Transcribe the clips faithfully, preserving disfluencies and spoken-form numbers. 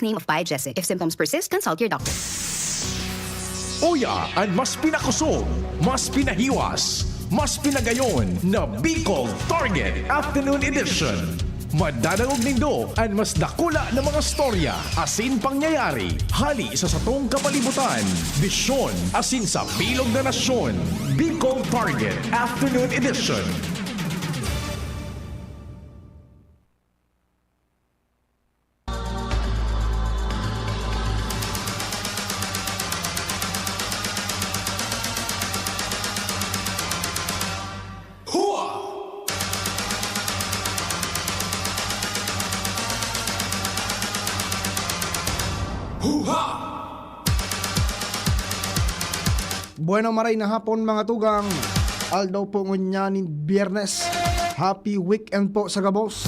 name of Pai Jessic. If symptoms persist, consult your doctor. Uya an mas pinakosog, mas pinahiwas, mas pinagayon na Bicol Target Afternoon Edition. Madadangog nindo an mas dakula na mga storya asin pangyayari hali sa satong kapalibutan, bisyon asin sa bilog na nasyon. Bicol Target Afternoon Edition. Hua! Huha! Bueno, maray na hapon, mga tugang. Aldaw po ngunyan nin Biyernes. Happy weekend po sa gabos.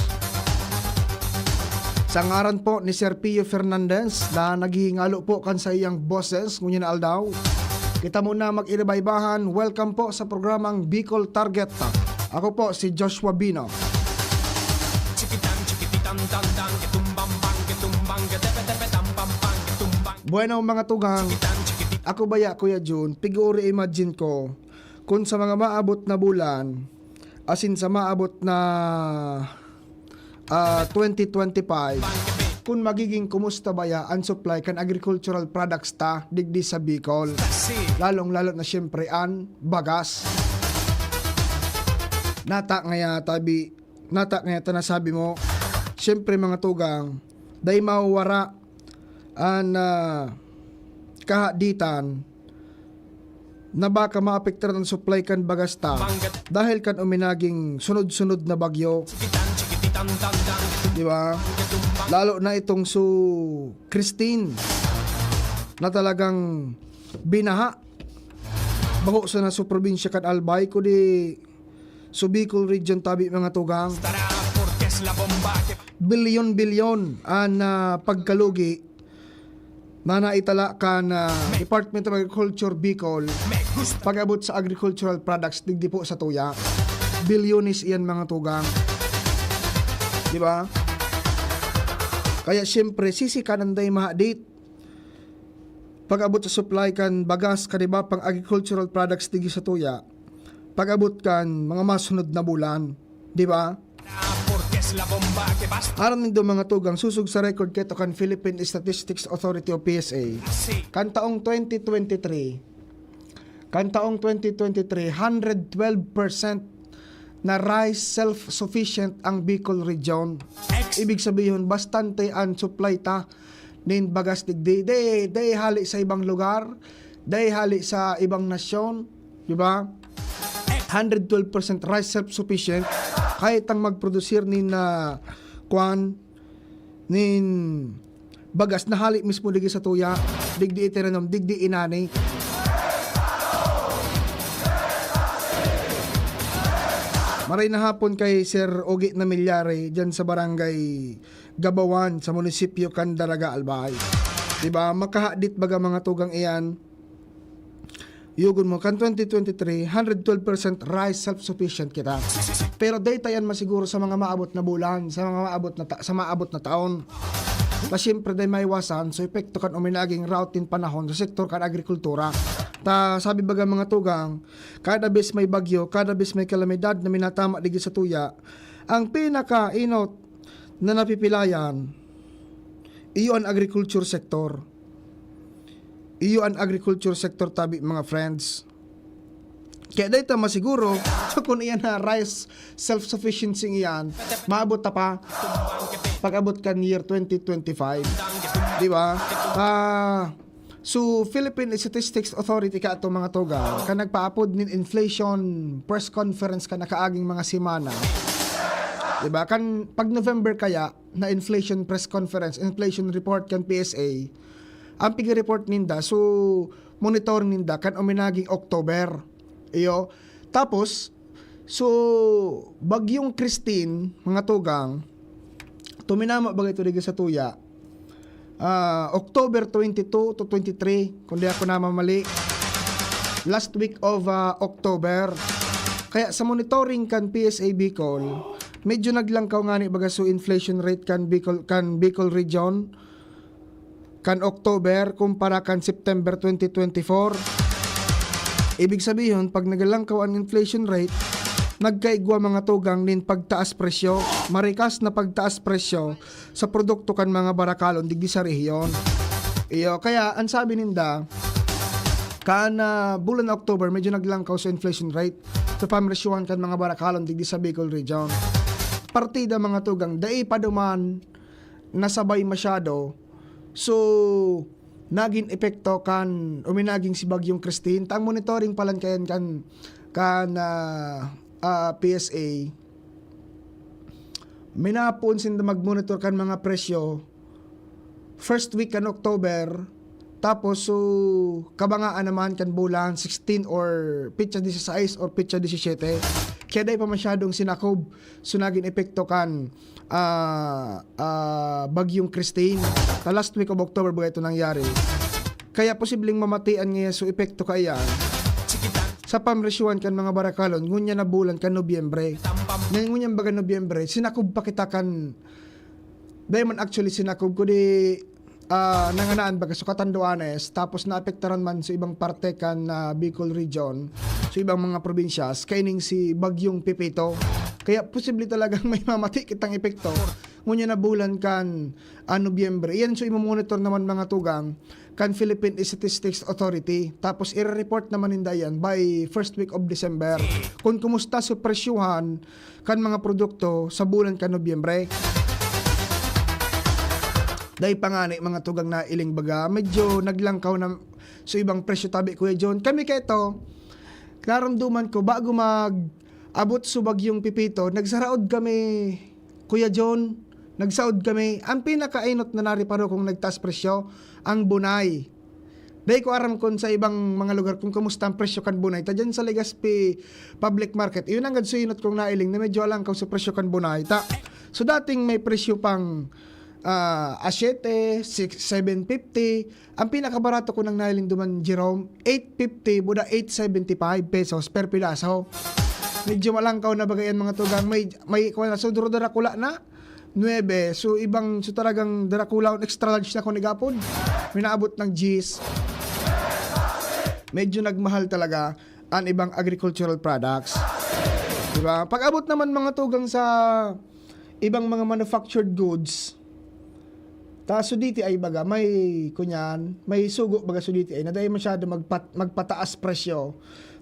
Sa ngaran po ni Sir Pio Fernandez na naghihingalo po kan saiyang boses ngunyan na aldaw, kita muna mag-iribaybahan. Welcome po sa programang Bicol Target. Ako po si Joshua Bino. Bueno, mga tugang, ako baya, Kuya Jun, pig-uri imagine ko, kun sa mga maabot na bulan, asin sa maabot na, ah, twenty twenty-five, kun magiging kumusta baya an supply kan agricultural products ta digdi sa Bicol. Lalong-lalo na siyempre an bagas. Nata ngaya tabi, nata ngaya ta nasabi mo, siyempre, mga tugang, dai mawawara an, ah, kahaditan na baka maapektaran an supply kan bagas ta dahil kan uminaging sunod-sunod na bagyo. Di ba? Lalo na itong su Christine na talagang binaha. Bako sana sa probinsya kan Albay, kundi sa Bicol Region tabi, mga tugang. Bilyon-bilyon an, ah, pagkalugi na naitala kan, ah, Department of Agriculture Bicol pag-abot sa agricultural products digdi po sa tuya. Bilyones iyan, mga tugang. Di ba? Kaya siyempre, sisi ka nanday mahadit pag-abot sa supply kan bagas kan iba pang agricultural products digdi sa tuya, pag-abot kan mga masunod na bulan, di ba? Aram nindo, mga tugang, susog sa record keto kan Philippine Statistics Authority o P S A, kan taong twenty twenty-three, kan taong twenty twenty-three, hundred twelve percent na rice self-sufficient ang Bicol Region. Ibig sabihon, bastante an supply ta nin bagas digdi. Dai, dai hali sa ibang lugar, dai hali sa ibang nasyon, di ba? Hundred twelve percent rice self-sufficient. Kaya tang magprodusir nin, ah, kwan, nin bagas na hali mismo digdi sa tuya, digdi itinanom, digdi inani. Maray na hapon kay Sir Ogie Namilyari, dyan sa barangay Gabawan sa munisipyo kan Daraga, Albay. Diba? Makahadit baga mga tugang iyan. Yugon mo, kan twenty twenty-three, hundred twelve percent rice self-sufficient kita. Pero data yan masiguro sa mga maabot na bulan, sa mga maabot na ta-, sa maabot na taon. Ta siyempre, dai maiwasan, so epekto kan uminaging rout nin panahon sa sektor kan agrikultura. Ta sabi baga mga tugang, kada bes may bagyo, kada bes may kalamidad na minatama digdi sa tuya, ang pinakainot na napipilayan, iyo an agriculture sector. Iyo an agriculture sector tabi, mga friends. Kaya dai ta masiguro, so kun iyan na rice self-sufficiency iyan, maabot ta pa pag-abot kan year twenty twenty-five. Di ba? Ah, so, Philippine Statistics Authority ka ato mga tugang, kan nagpaapod nin inflation press conference kan nakaaging mga semana. Di ba? Kan pag November kaya, na inflation press conference, inflation report kan P S A, ang pig-report ninda, so, monitor ninda kan uminaging October. Iyo. Tapos, so, Bagyong Christine, mga tugang, tuminama baga ito digdi sa tuya, ah, October twenty-two to twenty-three, kung di ako namamali. Last week of, ah, October. Kaya sa monitoring kan P S A Bicol, medyo naglangkaw ngani baga so inflation rate kan Bicol, kan Bicol Region. kan October kumpara kan September twenty twenty-four. Ibig sabihon, pag nagalangkaw an inflation rate, nagkaigwa mga tugang nin pagtaas presyo, marikas na pagtaas presyo sa produkto kan mga barakalon digdi sa rehiyon. Iyo, kaya an sabi ninda, kan, ah, bulan na October, medyo naglangkaw sa inflation rate sa pamresyuhan kan mga barakalon digdi sa Bicol Region. Partida mga tugang, dai pa duman nasabay masyado. So, nagin epekto kan uminaging si Bagyong Christine. Ta ang monitoring palan kayan kan, kan, ah, ah, P S A, minapoon sinda mag-monitor kan mga presyo first week kan October. Tapos, so, kabangaan naman kan bulan sixteen or petsa dieciséis or petsa diecisiete. Kaya dai pa masyadong sinakob. So, nagin epekto kan, ah, ah, Bagyong Christine. Ta last week of October baga ito nangyari. Kaya posibleng mamatian ngaya so epekto kaiyan sa pamresyuhan kan mga barakalon ngunyan na bulan kan Nobyembre. Ngunyan baga Nobyembre, sinakob pa kita kan, dai man actually sinakob, kundi, ah, nanganaan baga so katanduanes, tapos naapektaran man sa ibang parte kan, ah, Bicol Region, sa ibang mga probinsyas, kaining si Bagyong Pepito. Kaya posible talagang may mamati kitang epekto ngunyan na bulan kan, ah, Nobyembre. Iyan so imomonitor naman mga tugang kan Philippine Statistics Authority. Tapos ire-report naman ninda yan by first week of December. Kung kumusta so presyuhan kan mga produkto sa bulan kan Nobyembre. Dai pa ngani mga tugang nailing baga, medyo naglangkaw na so ibang presyo tabi, Kuya John. Kami kaya ito, naramdaman ko, bago mag-abot so Bagyong Pepito, nagsaraod kami, Kuya John, nagsaod kami. Ang pinakainot na nariparo kong nagtaas presyo, ang bunay. Dai ko aram kung sa ibang mga lugar kung kamusta ang presyo kan bunay. Ta dyan sa Legazpi Public Market, iyon ang gadso inot kong nailing na medyo alangkaw sa presyo kan bunay. Ta, so dating may presyo pang, ah, a siete, six, seven fifty. Ang pinakabarato ko nang nailing duman, Jerome, eight fifty, buda eight seventy-five pesos per piraso. Medyo malangkaw na baga yan, mga tugang. May, may, kuwan na, so, duro-duro kula na. Nuebe. So, ibang, so, talagang darakulaon, extra large na ko nagapon. Minaabot ng diyes. Medyo nagmahal talaga ang ibang agricultural products. Diba? Pag-abot naman mga tugang sa ibang mga manufactured goods, ta so D T I baga, may, kunyan, may sugo baga so D T I na dai masyado magpat-, magpataas presyo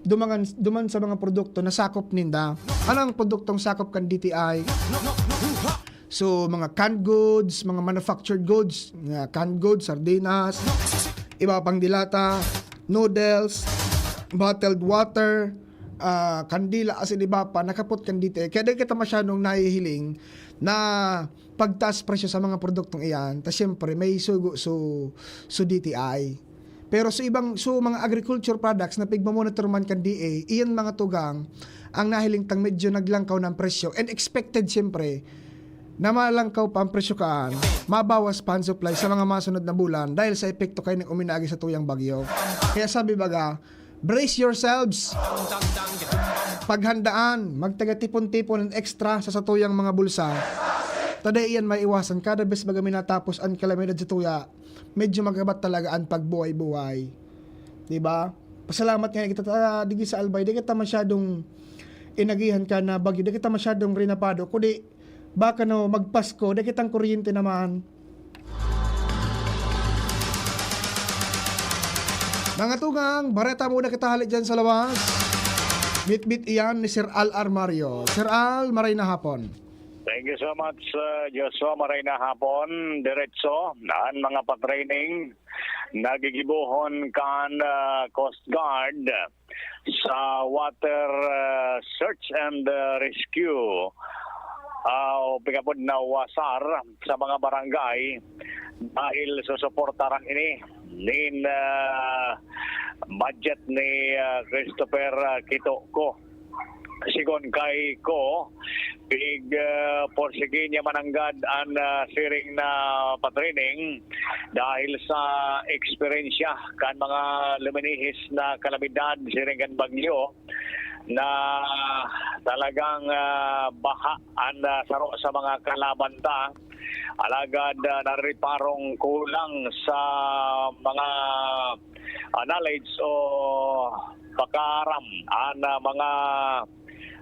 dumangan, duman sa mga produkto na sakop ninda. Ano ang produktong sakop kan D T I? So, mga canned goods, mga manufactured goods, nga canned goods, sardinas, iba pang dilata, noodles, bottled water, ah, kandila, asin iba pa, nakapot kan D T I. Kaya di kita masyadong nahihiling na pagtaas presyo sa mga produktong iyan. Ta siyempre, may sugo so, so D T I. Pero sa ibang, so mga agriculture products na pigmamonitor man kan D A, iyan mga tugang, ang nahiling tang medyo naglangkaw na ang presyo. And expected, siyempre, na malangkaw pa ang presyo kaan, mabawas pa ang supply sa mga masunod na bulan dahil sa epekto kaini ng uminagi sa tuyang bagyo. Kaya sabi baga, brace yourselves. Paghandaan, magtaga tipon-tipon ng extra sa satuyang mga bulsa. Ta dai iyan maiwasan, kada bes baga minatapos ang kalamidad sa tuya, medyo magabat talaga ang pagbuhay-buhay. Di ba? Pasalamat nga kita, ta, digi sa Albay, di kita masyadong inagihan ka na bagyo, di kita masyadong rinapado, kundi baka no, magpasko, di kitang kuryente naman. Mga tugang, bareta muna kita hali dyan sa lawas. Mitbit iyan ni Sir Al Armario. Sir Al, maray na hapon. Thank you so much, uh, Joshua. Maray na hapon. Diretso, ang mga pa-training nagigibohon kan, uh, Coast Guard sa water, uh, search and, uh, rescue, uh, o pigapod na wasar sa mga barangay dahil susuportaran ini nin, uh, budget ni, uh, Christopher, uh, Kitoko. Sigon kay ko, pig, ah, porsige niya mananggad an, ah, siring na patraining dahil sa eksperyensya kan mga luminihis na kalamidad siring kan bagyo na talagang, ah, baha an, ah, saro sa mga kalaban ta. Alagad, ah, nariparong kulang sa mga, ah, knowledge o pakaaram an, ah, mga,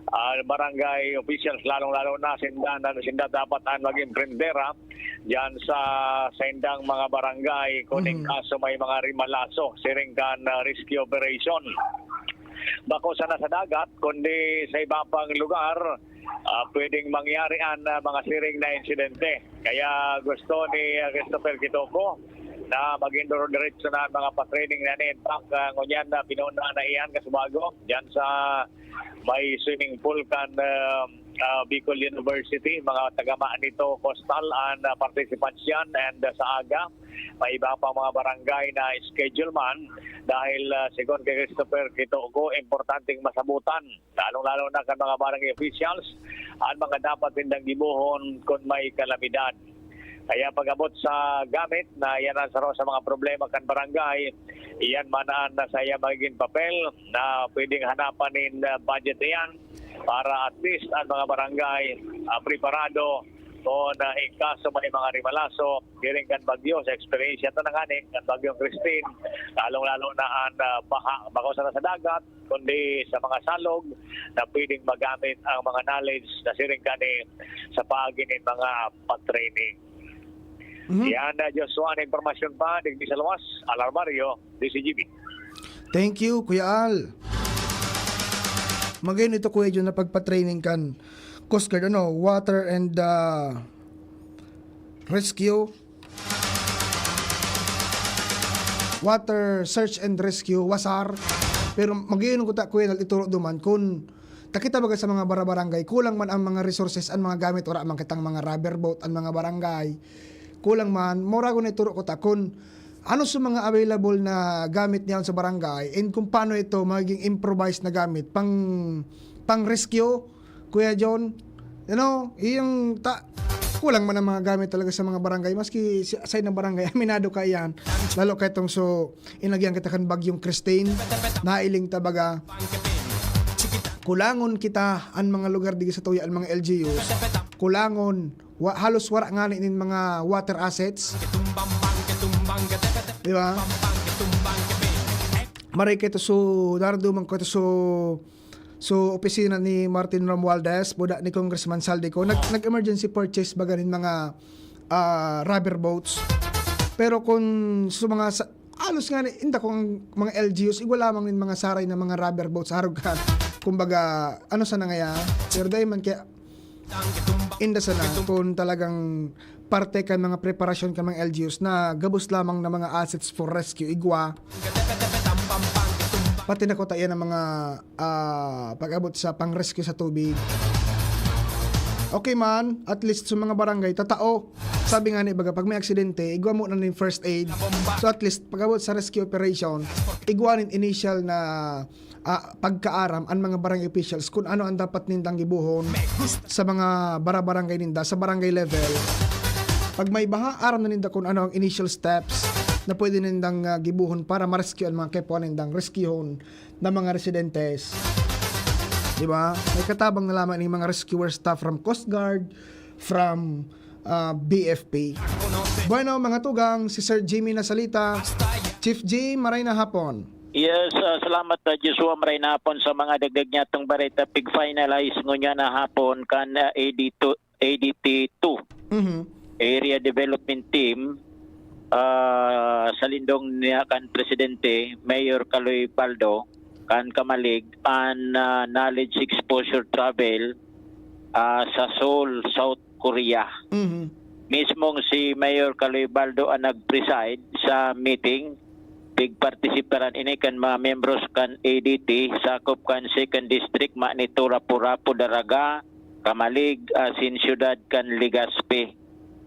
ah, barangay officials, lalong-lalo na sinda, na sinda dapat an magin prendera diyan sa saindang mga barangay kun in Mhm. kaso may mga rimalaso siring kan, ah, rescue operation. Bako sana sa dagat, kundi sa iba pang lugar, ah, pwedeng mangyari an, ah, mga siring na insidente. Kaya gusto ni, ah, Christopher Kitoko na magin duro-diretso na an mga pa-training na ini. In fact, ah, ngunyan na pinuna na iyan, kasubago, diyan sa may swimming pool kan, ah, ah, Bicol University, mga tagama nito, Coastal, an, ah, participants yan, and, ah, sa aga, may iba pang mga barangay na schedule man, dahil, ah, sigon kay Christopher Kitoko, importanteng masabutan, lalong-lalo na kan mga barangay officials, an mga dapat nindang gibohon kun may kalamidad. Kaya pag-abot sa gamit na iyan an saro sa mga problema kan barangay, iyan man an sa iya magiging papel na pwedeng hanapan nin, ah, budget iyan para at least an mga barangay, ah, preparado kun, ah, in kaso may mga rimalaso siring kan bagyo. Sa eksperyensya ta na ngani kan Bagyong Christine, lalong-lalo na an, ah, baha, bako sana sa dagat, kundi sa mga salog na pwedeng magamit ang mga knowledge na siring kani sa paagi nin mga pa-training. Mhm. Yan, ah, Joshua, an impormasyon pa digdi sa luwas, Alarmario, D C G B. Thank you, Kuya Al. Magayon ito, Kuya John, na pagpa-training kan Coast Guard, ano, Water and, ah, Rescue. Water Search and Rescue, wasar. Pero magayon ko ta, Kuya Al, ituro duman kun takita baga sa mga bara-barangay, kulang man ang mga resources, an mga gamit, wara man kitang mga rubber boat, an mga barangay. Kulang man, mura ko na ituro ko ta kun ano sa mga available na gamit niyan sa barangay and kung paano ito magiging improvised na gamit pang, pang rescue, Kuya John. You know, yung ta-, kulang man ang mga gamit talaga sa mga barangay. Maski si, sa inang barangay, aminado ka yan. Lalo ka itong so, inagyan kita kan Bagyong Christine, nailing ta baga. Kulangon kita an mga lugar digi sa tuya, an mga L G Us. Kulangon, wa-, halos wara ngani nin mga water assets. Di ba? Maray kayo to, so, naraduman ko ito, so, so, opisina ni Martin Romualdez, buda ni Congressman Zaldy Co. Nag-, nag-emergency purchase baga nin mga, ah, rubber boats. Pero kung sa mga sa-, halos nga ni, inda kung mga L G Us, igwa lamang nin mga saray na mga rubber boats, arog ka. Kumbaga, ano sana ngaya? Pero dahil man kaya, inda sana, kung talagang parte kan mga preparasyon kan mga L G Us na gabos lamang na mga assets for rescue, igwa. Pati na ko ta iyan ang mga, ah, pag-abot sa pang-rescue sa tubig. Okay man, at least sa mga barangay, tatao. Sabi nga ni baga, pag may aksidente, igwa mo na nin first aid. So at least, pag-abot sa rescue operation, igwa nin initial na, ah, pagkaaram an mga barangay officials kung ano ang dapat nindang gibohon sa mga bara-barangay ninda, sa barangay level. Pag may baha, aram na ninda kung ano ang initial steps na pwede nindang, ah, gibohon para ma-rescue ang mga kaipuhan nindang rescuehon na mga residentes. Di ba? May katabang na lamang ning mga rescuer staff from Coast Guard, from, ah, B F P. Bueno, mga tugang, si Sir Jimmy Nasalita. Chief Jim, maray na hapon. Yes, ah, salamat, ah, Joshua. Maray na hapon sa mga dagdag niyatong bareta. Pig-finalize ngunyan na hapon kan, ah, A D two, A D T two. Mhm. Area Development Team, ah, sa lindong niya kan Presidente, Mayor Kaloy Baldo, kan Kamalig, an, ah, knowledge exposure travel, ah, sa Seoul, South Korea. Mhm. Mismong si Mayor Kaloy Baldo ang nag-preside sa meeting. Pigpartisiparan ini kan mga miyembros kan A D T, sakop kan Second District, Manitu, Rapu-Rapu, Daraga, Kamalig, asin siyudad kan Legazpi.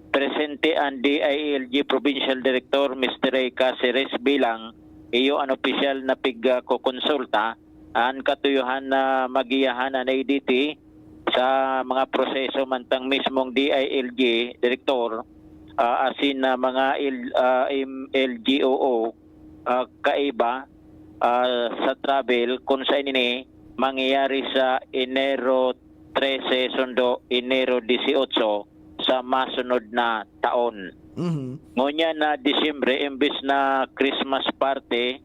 Presente an D I L G Provincial Director, Mister Ray Caceres, bilang iyo an opisyal na pigkokonsulta, an katuyohan na magiyahan an A D T sa mga proseso mantang mismong D I L G Direktor, ah, asin na mga L-, ah, M-, L G O O, ah, kaiba, ah, sa travel kung saan ini mangyayari sa Enero trese sundo Enero dieciocho sa masunod na taon. Mhm. Ngunyan na Disyembre, imbis na Christmas party,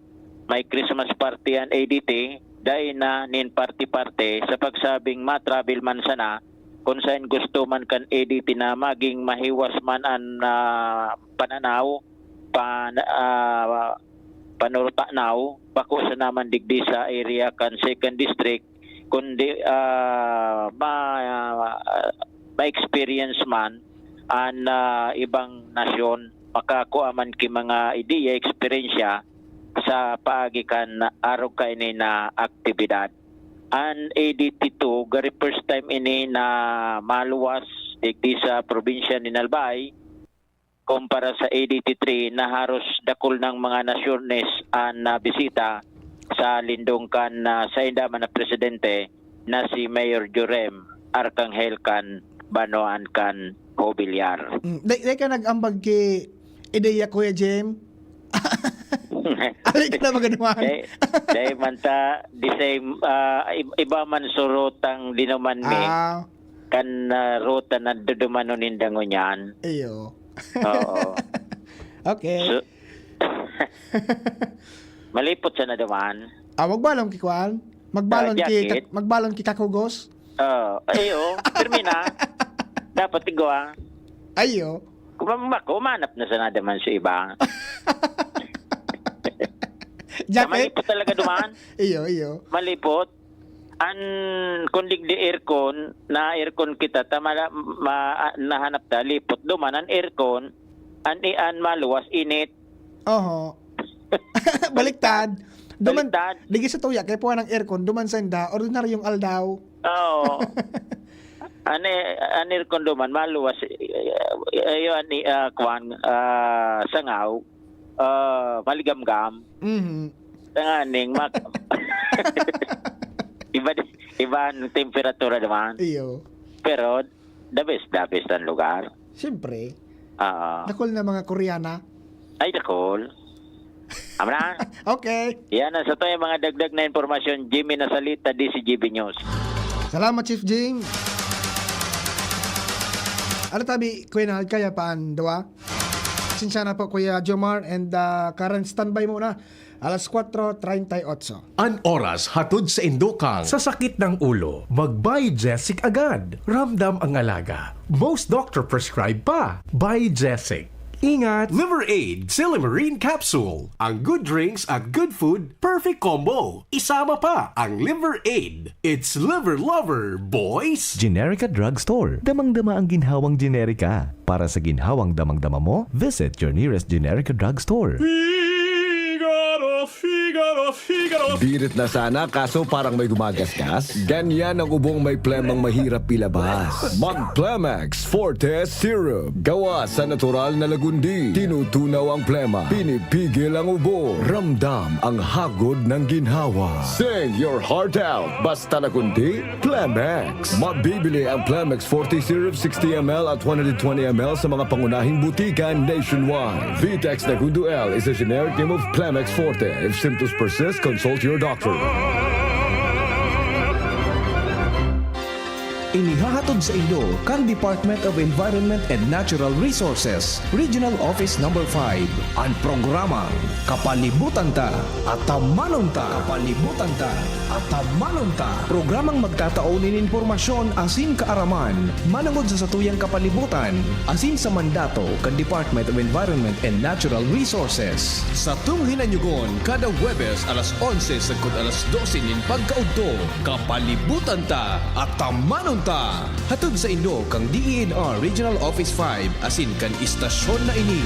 may Christmas party an A D T, dai na nin party-party sa pagsabing ma-travel man sana, kun saen gusto man kan A D T na maging mahiwas man an, ah, pananaw, pan-, ah, panurutanaw, bako sana man digdi sa area kan Second District, kundi, ah, ma-, ah, ma-experience man an, ah, ibang nasyon, makakua man ki mga ideya, eksperyensya sa paagi kan arog kaini na aktibidad. An A D T two, gari first time ini na maluwas digdi sa probinsya nin Albay, kumpara sa A D T three na haros dakul nang mga nasyones an nabisita sa lindong kan, ah, sainda man na presidente na si Mayor Jurem Arcangel kan banwaan kan Hobilyar. Mm, dai, dai ka nag-ambag ki ideya, Kuya Jem? Ali ka na maganuhan. Dai, dai man ta the same, ah, ib-, iba man surutang dinuman mi. Ah. Kan, ah, ruta na dudumanon ninda ngunyan. Iyo. Oo. Okay. So, malipot sana duman. Ah, magbalon ki kuan? Magbalon Ah, ki, jacket. Magbalon ki kakugos? Oo. Ay, oo. Pirmi na. Dapat igwa. Ayo. Kumamba ko, umanap na sana duman sa iba. Jacket? Malipot talaga duman. Iyo, iyo. Malipot. An, kung digdi aircon, na-aircon kita, ta mala-, ma-, ah, nahanap ta, lipot. Duman, an aircon, an i-, an maluwas, init. Oho. Baliktad. Duman, Baliktad. Digi sa tuya, kay puwan ang aircon, duman sa inda, ordinaryong aldaw. Oo. An e-, an aircon duman, maluwas, eh, eh, ayo, ani, ah, kwan, ah, sangaw, ah, maligamgam. Mhm. Tanganing mak-, iba di, iba ang temperatura naman. Iyo. Pero, the best, the best ang lugar. Siyempre. Oo. Dakul na mga Koreana. Ay, dakul. Ama na. Okay. Yan ang sa tayo mga dagdag na impormasyon. Jimmy Nasalita, D C G B News. Salamat, Chief Jing. Ano tabi, Kuya Nald, kaya pa ang duwa? Pasensya na po, Kuya Jomar and, ah, Karen, standby muna. Alas kwatro treinta y ocho. An oras hatod sa indokang sa sakit ng ulo, mag-Biogesic agad. Ramdam ang alaga. Most doctor prescribe pa. Biogesic. Ingat! Liver Aid, Silymarin Capsule. Ang good drinks at good food, perfect combo. Isama pa ang Liver Aid. It's Liver Lover, boys! Generica Drugstore. Damang-dama ang ginhawang Generica. Para sa ginhawang damang-dama mo, visit your nearest Generica Drugstore. Figaro, Figaro, Figaro. Birit na sana, kaso parang may gumagasgas. Ganyan ang ubong may plemang mahirap ilabas. Mag Plemex Forte Syrup. Gawa sa natural na lagundi. Tinutunaw ang plema. Pinipigil ang ubo. Ramdam ang hagod ng ginhawa. Sing your heart out. Basta lagundi, Plemex. Mabibili ang Plemex forty syrup, sixty M L at one hundred twenty M L sa mga pangunahing butika nationwide. Vitex Nagundo L is a generic name of Plemex Forte. If symptoms persist, consult your doctor. Inihahatod sa inyo kan Department of Environment and Natural Resources, Regional Office Number five, an programang Kapalibutan Ta, Atamanon Ta. Kapalibutan Ta, Atamanon Ta. Programang magtatao nin impormasyon asin kaaraman manongod sa satuyang kapalibutan asin sa mandato kan Department of Environment and Natural Resources. Satong hinanyugon kada Huwebes alas onse sagkod alas dose nin pagkaudto, Kapalibutan Ta, Atamanon Ta. Hatod saindo kan D E N R Regional Office five asin kan istasyon na ini.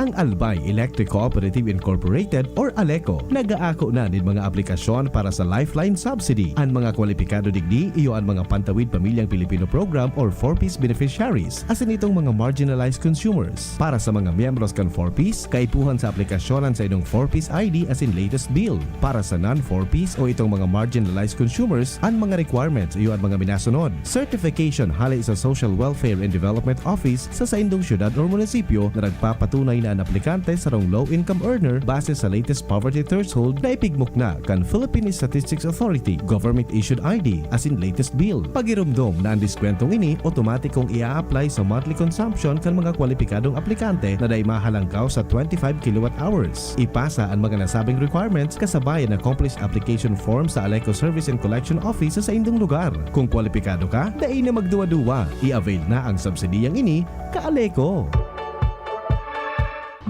Ang Albay Electric Cooperative Incorporated or ALECO nag-aako na nin mga aplikasyon para sa Lifeline Subsidy. An mga kwalipikado digdi iyo an mga Pantawid Pamilyang Pilipino Program or four Ps beneficiaries, asin itong mga marginalized consumers. Para sa mga miyembros kan four Ps, kaipuhan sa aplikasyon an saindong four Ps I D asin latest bill. Para sa non-four Ps o itong mga marginalized consumers, an mga requirements iyo an mga minasunod. Certification hale sa Social Welfare and Development Office sa saindong syudad or munisipyo na nagpapatunay na An aplikante sarong low-income earner base sa latest poverty threshold na ipigmukna kan Philippine Statistics Authority government-issued I D asin latest bill. Pagiromdom na an diskwentong ini otomatikong ia-apply sa monthly consumption kan mga kwalipikadong aplikante na dai mahalangkaw sa twenty-five kilowatt hours. Ipasa an mga nasabing requirements kasabay an accomplished application form sa Aleco Service and Collection Office sa saindong lugar. Kung kwalipikado ka, dai na magduwa-duwa. I-avail na ang subsidiyang ini, ka-Aleco!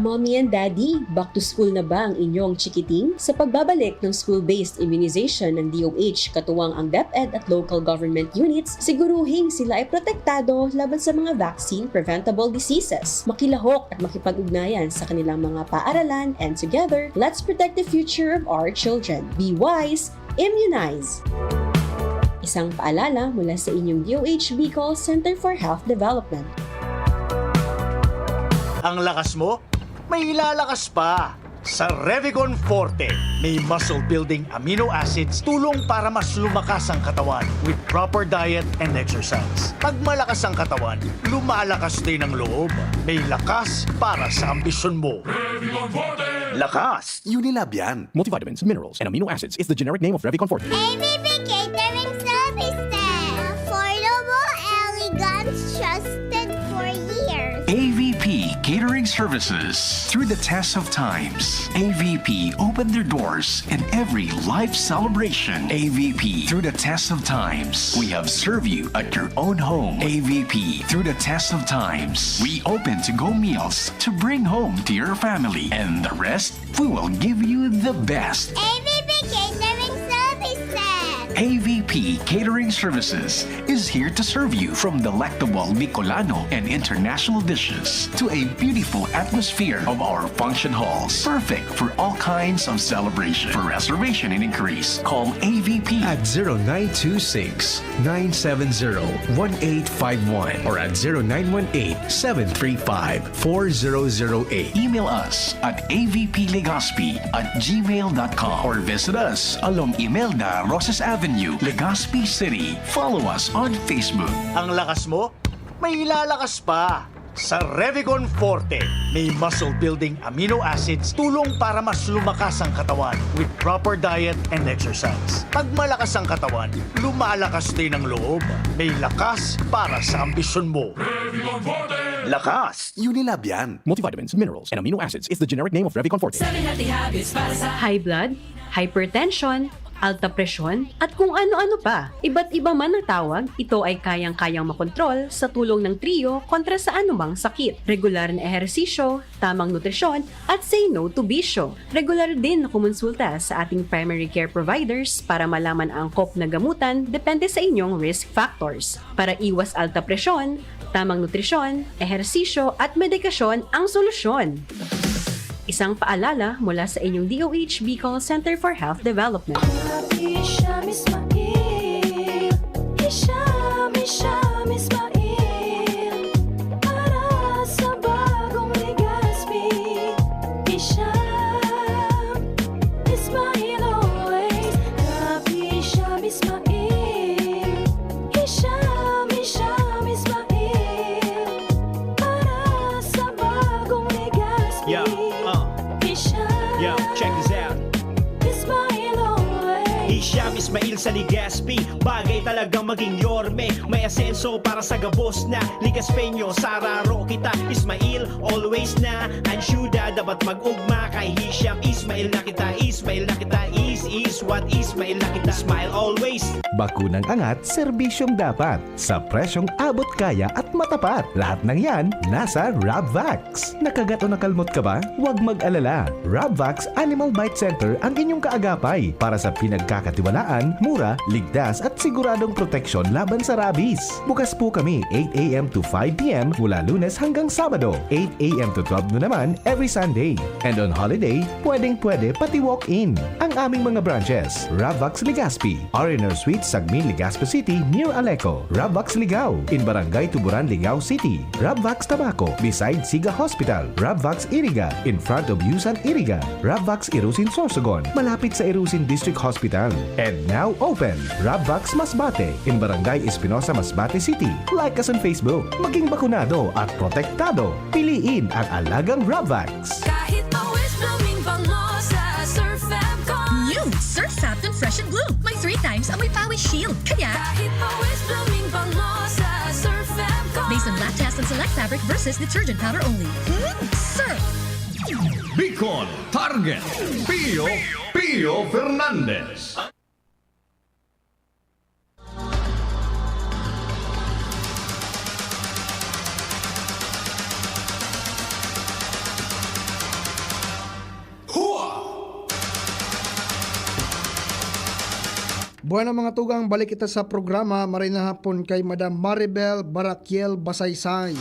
Mommy and Daddy, back to school na ba ang inyong chikiting? Sa pagbabalik ng school-based immunization ng D O H, katuwang ang DepEd at local government units, siguruhing sila ay protektado laban sa mga vaccine-preventable diseases. Makilahok at makipag-ugnayan sa kanilang mga paaralan, and together, let's protect the future of our children. Be wise, immunize! Isang paalala mula sa inyong D O H Bicol Center for Health Development. Ang lakas mo, may ilalakas pa! Sa Revicon Forte, may muscle-building amino acids tulong para mas lumakas ang katawan with proper diet and exercise. Pag malakas ang katawan, lumalakas din ang loob. May lakas para sa ambisyon mo. Lakas! Unilab yan! Multivitamins, minerals, and amino acids is the generic name of Revicon Forte. A V P Catering Services. Affordable, elegant, trusted for years. A V P Catering Services. Through the test of times, A V P opened their doors in every life celebration. A V P, through the test of times, we have served you at your own home. A V P, through the test of times, we open to-go meals to bring home to your family. And the rest, we will give you the best. A V P Catering Services. A V P Catering Services is here to serve you, from delectable Bicolano and international dishes to a beautiful atmosphere of our function halls, perfect for all kinds of celebration. For reservation and inquiries, call A V P at zero nine two six, nine seven zero, one eight five one or at zero nine one eight, seven three five, four zero zero eight. Email us at A V P Legazpi at gmail dot com or visit us along Imelda Roses Avenue, Legazpi City. Follow us on Facebook. Ang lakas mo, may ilalakas pa! Sa Revicon Forte, may muscle-building amino acids tulong para mas lumakas ang katawan with proper diet and exercise. Pag malakas ang katawan, lumalakas din ang loob. May lakas para sa ambisyon mo. Lakas! Unilab yan! Multivitamins, minerals, and amino acids is the generic name of Revicon Forte. Seven healthy habits para sa high blood, hypertension, alta presyon, at kung ano-ano pa. Iba't iba man ang tawag, ito ay kayang-kayang makontrol sa tulong ng Trio kontra sa anumang sakit. Regular na ehersisyo, tamang nutrisyon, at say no to bisyo. Regular din na kumonsulta sa ating primary care providers para malaman ang angkop na gamutan depende sa inyong risk factors. Para iwas alta presyon, tamang nutrisyon, ehersisyo at medikasyon ang solusyon. Isang paalala mula sa inyong D O H Bicol Center for Health Development. Hisham Ismail, Hisham, Hisham Ismail, para sa bagong Legazpi. Hisham Ismail always, Kap Hisham Ismail, Hisham, Hisham Ismail, para sa bagong Legazpi. Yeah, uh. Hisham Yo, check this out. Ismail always. Hisham Ismail sa Legazpi, bagay talagang maging yorme. May asenso para sa gabos na Legazpeño. Sararo kita, Ismail, always na. Ang syudad dapat mag-ugma kay Hisham Ismail na kita. Ismail na kita, is, is what Ismail na kita. Smile always. Bakunang angat, serbisyong dapat. Sa presyong abot kaya at matapat. Lahat ng yan, nasa Rabvax. Nakagat o nakalmot ka ba? Huwag mag-alala. Rabvax Animal Bite Center ang inyong kaagapay para sa pinagkakatiwalaan, mura, ligtas at siguradong proteksyon laban sa rabies. Bukas po kami eight a.m. to five p.m. mula Lunes hanggang Sabado, eight a.m. to twelve noon naman every Sunday. And on holiday, pwedeng-pwede pati walk-in. Ang aming mga branches, Rabvax Legazpi, R and R Suite, Sagmin, Legazpi City, near Aleco, Rabvax Ligao, in Barangay Tuburan, Ligao City, Rabvax Tabaco, beside Siga Hospital, Rabvax Iriga, in front of Yusan Iriga, Rabvax Irusin Sorsogon, malapit sa Irusin District Hospital. And now, Open Rabvax Masbate in Barangay Espinosa, Masbate City. Like us on Facebook. Maging bakunado at protektado. Piliin ang alagang Rabvax. Kahit pawis blooming bango sa Surf Fab Con. New Surf Fab Con Fresh and Bloom. May three times amoy pawis shield. Kaya, Kahit pawis blooming bango sa Surf Fab Con. Based on lab test and select fabric versus detergent powder only. Hmm? Surf! Bicol Target. Pio Pio Fernandez. Bueno, mga tugang, balik kita sa programa. Maray na hapon kay Madam Maribel Barakiel Basaysay.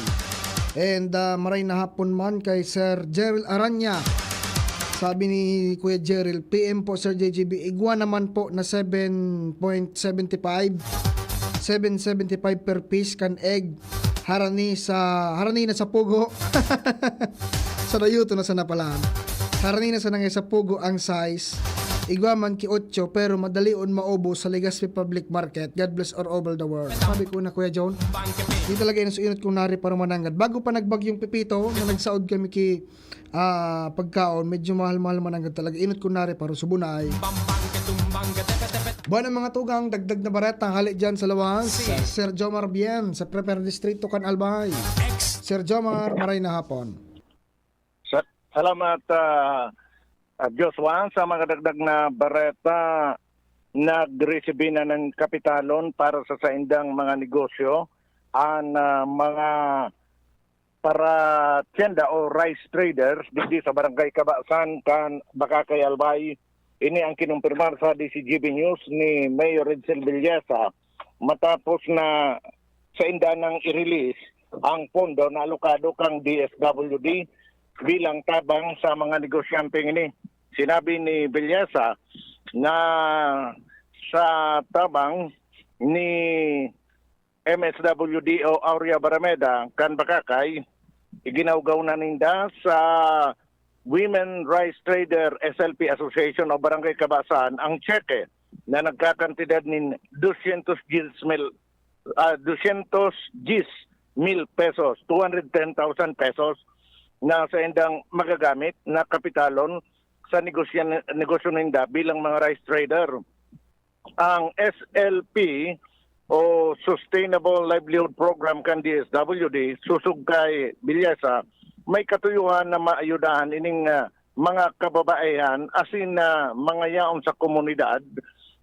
And ah, maray na hapon man kay Sir Jeril Aranya. Sabi ni Kuya Jeril, "P M po, Sir J G B, igwa naman po na seven point seven five, seven seventy-five per piece kan egg. Harani sa, harani na sa pugo." Sa dayuto na sana pala. Harani na sana nga sa pugo ang size. Igwa man ki otso, pero madali on maubos sa Legazpi Public Market. God bless all over the world. Sabi ko na, Kuya John, di talaga inus-inot kung nari para mananggad. Bago pa nagbagyong Pepito, na nagsaod kami ki ah, pagkaon, medyo mahal-mahal mananggad talaga. Inot ko nari para subunay. Bueno, mga tugang, dagdag na bareta, hali dyan sa lawas. Sir Jomar Bien, sa Prepare Distrito kan Albay. Sir Jomar, maray na hapon. Sa- salamat, ah, ah, Joshua, sa mga dagdag na bareta. Nagresibi na ng kapitalon para sa saindang mga negosyo an ah, mga para tienda o rice traders digdi sa Barangay Kabasan kan Bacacay, Albay. Ini ang kinumpirmar sa D C G B News ni Mayor Edsel Villesa matapos na sainda nang i-release ang pondo na alokado kang D S W D bilang tabang sa mga negosyante ini. Sinabi ni Villesa na sa tabang ni M S W D o Aurea Barameda kan Bacacay, iginawgaw na ninda sa Women Rice Trader S L P Association o Barangay Kabasan ang tseke na nagkakantidad nin dosyentos diyes mil, ah, dosyentos diyes mil pesos, two hundred ten thousand pesos, na saindang magagamit na kapitalon sa negosyan, negosyo ninda bilang mga rice trader. Ang S L P o Sustainable Livelihood Program kan D S W D, susog kay Villesa, may katuyuhan na maayudahan ining ah, mga kababaehan asin na mga yaon sa komunidad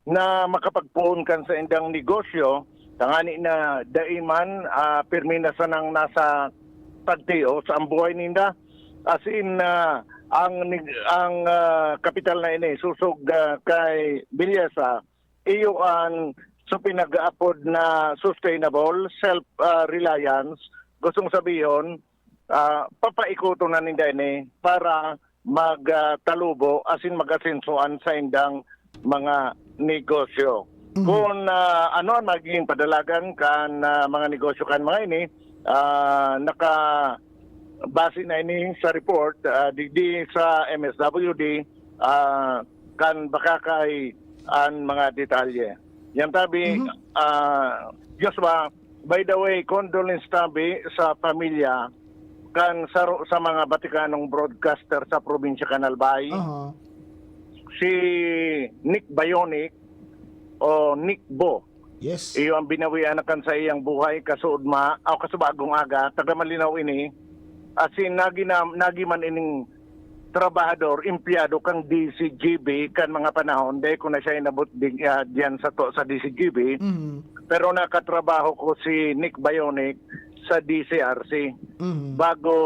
na makapagpoon kan saindang negosyo, tangani na dai man ah, pirmi na sanang nasa pagtios ang buhay ninda. Asin ah, ang nig- ang ah, kapital na ini susog ah, kay Villesa, iyo an so pinag-aapod na sustainable self ah, reliance. Gustong sabihon, ah, papaikoton na ninda ini para magtalubo asin mag-asenso an saindang mga negosyo. Kung ah, ano ang magiging padalagan kan ah, mga negosyo kan mga ini, ah, naka base na ini sa report ah, digdi sa M S W D, ah, kan Bacacay an mga detalye. Yan tabi, ah, Joshua, by the way, condolence tabi sa pamilya kan saro sa mga Batikanong broadcaster sa probinsya kan Albay, Aha. si Nick Bionic o Nick Bo. Yes. Iyo ang binawian na kan sa iyang buhay, kasuodma, o kasubagong aga, taga Malinaw ini. Asin nagi, na, nagi man ining trabahador, empleyado kang D C G B kan mga panahon, dahil ko na siya inabot di, ah, diyan sa, to, sa D C G B. Mhm. Pero nakatrabaho ko si Nick Bionic sa D C R C. Mhm. Bago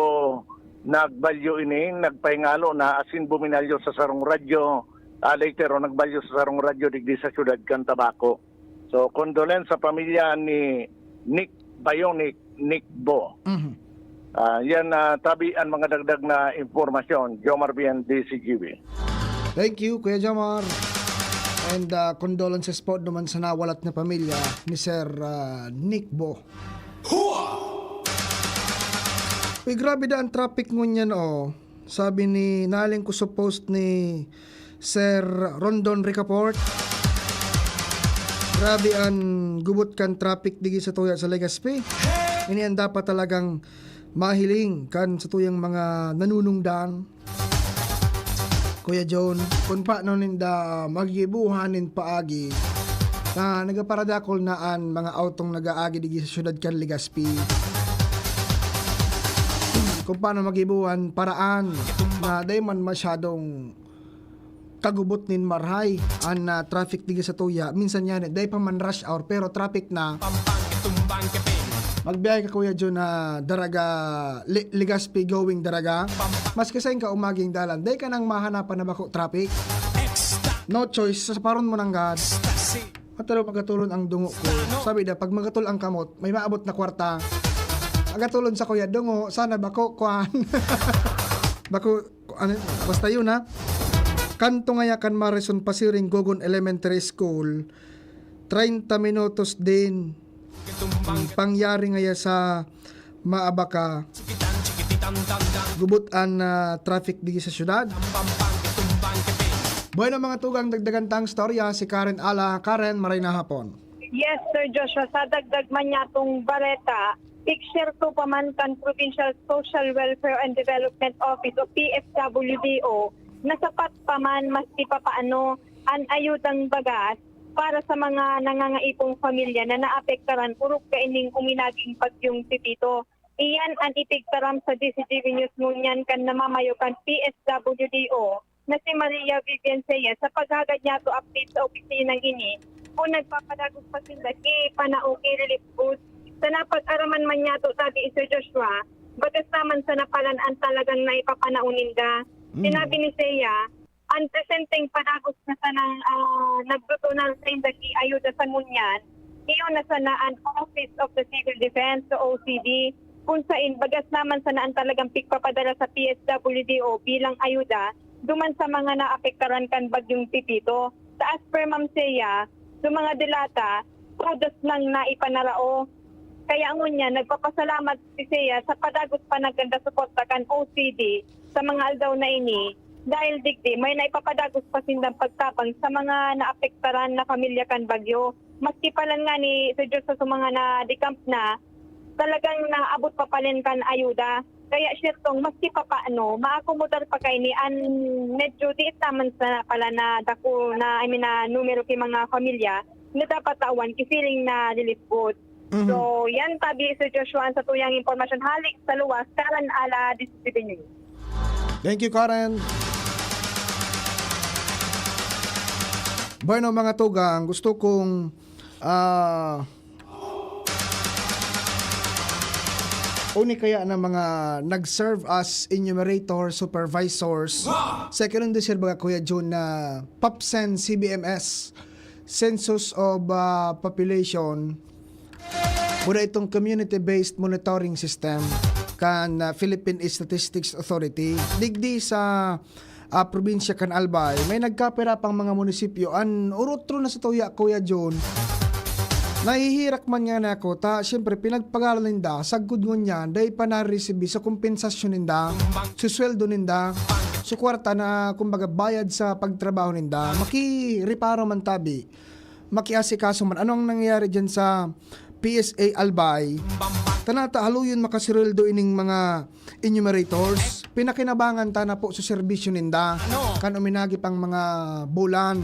nagbalyo ini, nagpahingalo na asin buminalyo sa sarong radyo. Ah, later on, nagbalyo sa sarong radyo digdi sa siyudad kan Tabaco. So, condolence sa pamilya ni Nick Bionic, Nick Bo. Mhm. Ah, yan, ah, tabi ang mga dagdag na impormasyon. Jomar Bien, D C G B. Thank you, Kuya Jomar. And ah, condolences po naman sa nawalat na pamilya ni Sir ah, Nick Bo. Uy, grabe da ang traffic ngunyan, oh. Sabi ni, naling ko sa post ni Sir Rondon Ricaport. Grabe an gubot kan traffic digi sa tuya sa Legazpi. Ini an dapat talagang mahiling kan sa tuyang mga nanunungdan. Kuya John, kung paano ninda magigibuhan nin paagi na nagaparadakol na an mga autong nag-aagi digi sa syudad kan Legazpi. Kung paano magibuhan paraan na dai man masyadong kagubot nin marahay an, ah, traffic digi sa tuya. Minsan yan, eh, dai pa man rush hour, pero traffic na. Magbiyahe ka, Kuya John, na Daraga, Li-, Legazpi going Daraga. Maski sain ka umaging dalan, dai ka nang mahanapan na bako traffic. No choice, sasaparon mo nanggad. Matalo magatulon ang dungo ko. Sabi da, pag magatol ang kamot, may maabot na kwarta. Magatulon sa kuya, dungo, sana bako, kwan. Bako, ano, basta yun, ha. Kanto ngaya kan Marison pasiring Gogon Elementary School, treinta minutos din. Ang pangyari ngaya sa Maabaka. Gubot an, ah, traffic digi sa syudad. Bueno, mga tugang, dagdagan tang storya si Karen Ala. Karen, maray na hapon. Yes, Sir Joshua, sa dagdag man niya tong bareta, picture to pa man kan Provincial Social Welfare and Development Office o P S W D O na sapat pa man maski papaano an ayudang bagas para sa mga nangangaipong pamilya na naapektaran orog kaining uminaging bagyong Pepito. Iyan an ipigtaram sa D Z G B News ngunyan kan namamayo kan P S W D O na si Maria Vivian Seyes sa paghagad niyato update sa opisinang ini kung nagpapadagos pa sinda ki panao ki relief goods. Sa napag-araman man niyato tabi, Sir Joshua, bagas naman sa napalan an talagang naipapanao ninda. Mm. Sinabi ni Seyes, ang presenteng padagos na sanang, ah, nagtutunan sa indagi ayuda sa ngunyan, iyo na sana ang Office of the Civil Defense o O C D, kung sain bagas naman sana ang talagang pigpapadara sa P S W D O bilang ayuda duman sa mga naapektaran kan Bagyong Pepito. Sa as per Ma'am Seyes, sa mga delata, todos nang naipanarao. Kaya ngunyan, nagpapasalamat si Seyes sa padagos pa na ganda suporta kan O C D sa mga aldaw na ini, dahil digdi may naipapadagos pa sindang pagtabang sa mga naapektaran na pamilya kan bagyo. Maski pa lang nga ni Sir Diyos sa mga na-decamp na, talagang naabot pa pala kan ayuda. Kaya, siyertong, maski pa paano, maakomodar pa kaini an medyo diit naman sa pala na dako na, I mean, na numero ki mga pamilya na dapat tawan ki siring na relief goods. Mhm. So, yan tabi, Sir Joshua, ang satuyang impormasyon hali sa luwas, Karen Ala, D Z G B News. Thank you, Karen. Bueno, mga tugang, gusto kong, ah, uni kaya na mga nag-serve as enumerator, supervisors, second in the baga, Kuya Jun, na PAPSEN C B M S, Census of, ah, Population, muna itong community-based monitoring system kan, ah, Philippine Statistics Authority. Digdi sa, ah, probinsya kan Albay, may nagkapira pang mga munisipyo. An urutro na sa tuya, Kuya Jun, nahihirak man nga na ako, ta, siyempre, pinagpagalan ninda, sagkod ngunyan, dai pa naresibi sa kompensasyon ninda, sa sweldo ninda, sa kwarta na, kumbaga, bayad sa pagtrabaho ninda. Makireparo man tabi, makiasikaso man. Ano ang nangyayari dyan sa P S A Albay? Tanata, haluyon makasweldo ining mga enumerators. Pinakinabangan ta na po sa serbisyo ninda. Kan uminagi pang mga bulan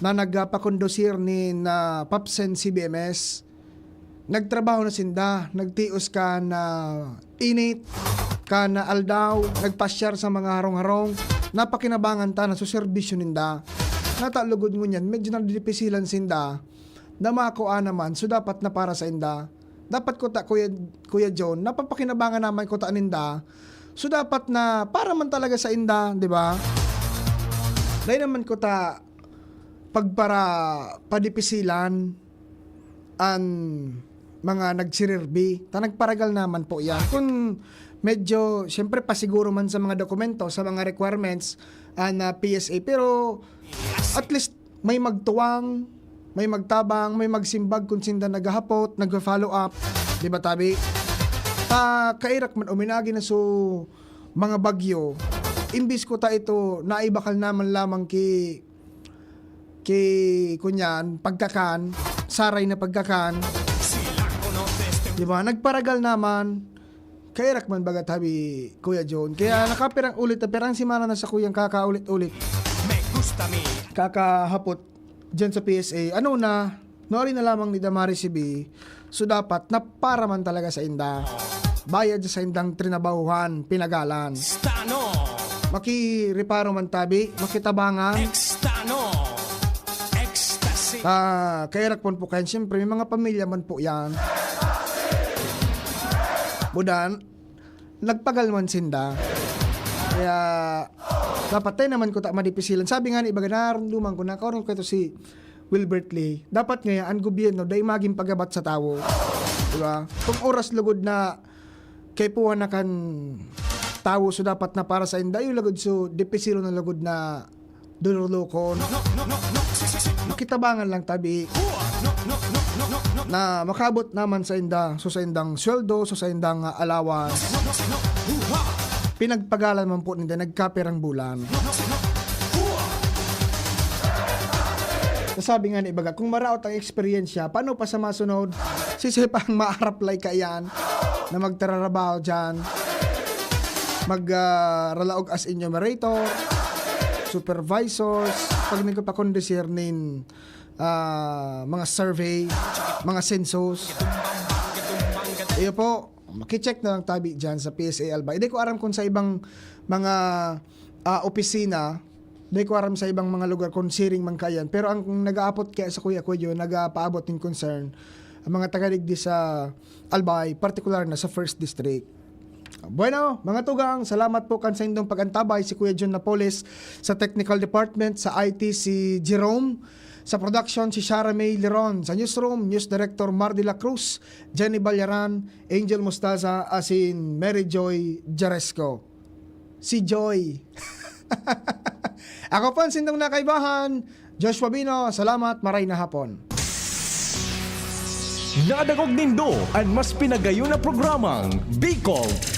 na nagpakondusir ni na PAPSEN C B M S. Nagtrabaho na sinda, nagtios kan init, kan aldaw, nagpasyar sa mga harong-harong. Napakinabangan ta na sa serbisyo ninda. Nata lugod ngunyan, medyo nadidipisilan sinda na makua naman, so dapat na para sa inda. Dapat ko ta, Kuya, Kuya John, napapakinabangan naman ko ta ninda. So dapat na para man talaga sa inda, di ba? Dahil naman ko ta pagpara padipisilan an mga nagsirirbi. Ta nagparagal naman po yan. Kung medyo, siyempre, pasiguro man sa mga dokumento, sa mga requirements, an, ah, P S A. Pero, at least, may magtuwang, may magtabang, may magsimbag kung sinda naghahapot, nagfa-follow up. Di ba, tabi? Ta, kairak man, uminagi na so mga bagyo, imbis ko ta ito, naibakal naman lamang ki, ki, kunyan, pagkakan, saray na pagkakan. Di ba? Nagparagal naman. Kairak man baga tabi, Kuya John. Kaya nakapirang ulit na pirang semana na sa kuyang kakaulit-ulit. Kakahapot dyan sa P S A. Ano na, nuari na lamang ni Damari si B. So dapat, napara man talaga sa inda. Bayad sa indang trinabahuhan, pinagalan. Stano! Makireparo man tabi, makitabangan. Extano! Ecstasy! Ah, kairak pon po kayan. Siyempre, may mga pamilya man po yan. Mudan, nagpagal man sinda. Kaya, dapat tayo naman ko ta madipisilan. Sabi nga ni ibaga, narumduman ko, nakaurong ko ito si Wilbert Lee. Dapat ngayon, ang gobyerno, dahil maging pagabat sa tawo. Diba? Kung oras lugod na kaipuhan na kan tawo, so dapat na para sa inda, yung lugod, so dipisilo na lugod na durulukon. Makitabangan lang tabi na makabot naman sa inda, so sa indang sweldo, so sa indang ah, allowance. Pinagpagalan man po ninda, nagkapirang bulan. Sabi nga ni ibaga, kung maraot ang eksperyensya, paano pa sa masunod? Sisipang maaraplay ka yan na magtararabaho dyan. Mag ah, ralaog as enumerator, supervisors, pag nagpapakondisir nin ah, mga survey, mga census. Iyo po, makicheck na lang tabi dyan sa P S A Albay. Hindi ko aram kung sa ibang mga ah, opisina, hindi ko aram sa ibang mga lugar kung siring man kayan. Pero ang nag-aapot kaya sa kuya ko yun, nag-apaabot ng concern, ang mga taga digdi sa Albay, partikular na sa First District. Bueno, mga tugang, salamat po kan sa indong pag-antabay, si Kuya John Napoles sa technical department, sa I T si Jerome, sa production si Shara May Leron, sa newsroom, news director Mar de la Cruz, Jenny Ballaran, Angel Mostaza, asin Mary Joy Jaresco. Si Joy. Ako po ang sindong nakaibahan, Joshua Bino. Salamat, maray na hapon. Nadangog nindo an mas pinagayon na programang Bicol